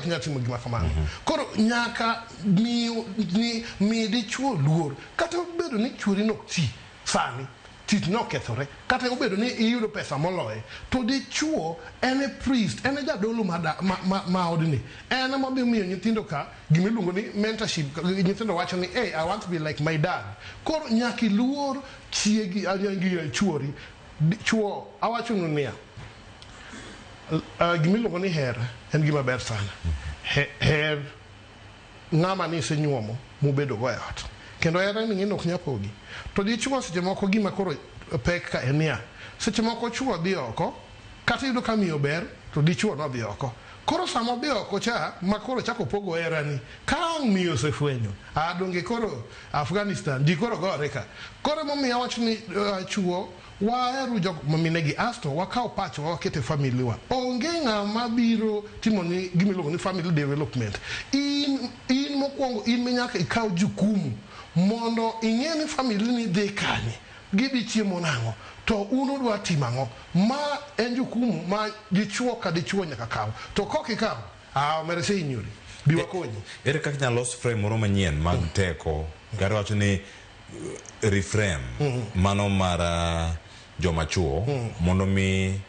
ok nyal timo gima kamano. Koro nyaka mi, ni, mi dichuo luor kata obedo ni chuori nok ti sani tich nokethore kata obedo ni iyudo pesa moloye to dichuo en e priest en e jadolo ma, da- ma, ma, ma odni en ema biro miyo nyithindo ka gimiluongo ni mentorship nyithindo wacho ni hey, I want to be like my dad koro nyaka iluor chiegi ah, gi chuori Chuo awachonu niya uh, gimiluongo ni hera en gima ber sana He, her ng'ama ni isenyuomo mubedo go e ot kendo hera ni ng'eni ok nyal pogi to dichuo seche moko gima koro pek ka en niya seche moko chuo dhi oko kata iyudo ka miyo ber to dichuo nodhi oko koro sama odhi oko cha ma koro chako pogo herani ka ang' miyo osefwenyo a donge koro Afghanistan ji koro gore ka koro emomiyo awacho ni uh, chuo waheru jok maminegi asto wakaw pachwa waket e family wa onge ng'ama biro timoni gimiluongo ni family development in, in mokwongo in minyaka ikaw jukumu mondo ing'e ni family ni dhi kanye gidhi chiemo nang'o to un udwa timo ang'o ma en jukumu ma dichuo ka dichuo nyaka kaw to kok ikaw ah omera isehinyori bi wakonyi Ere kaka inyalo los frame moro manyien mag teko? Kata wacho ni reframe mano mar joma chuo mondo mi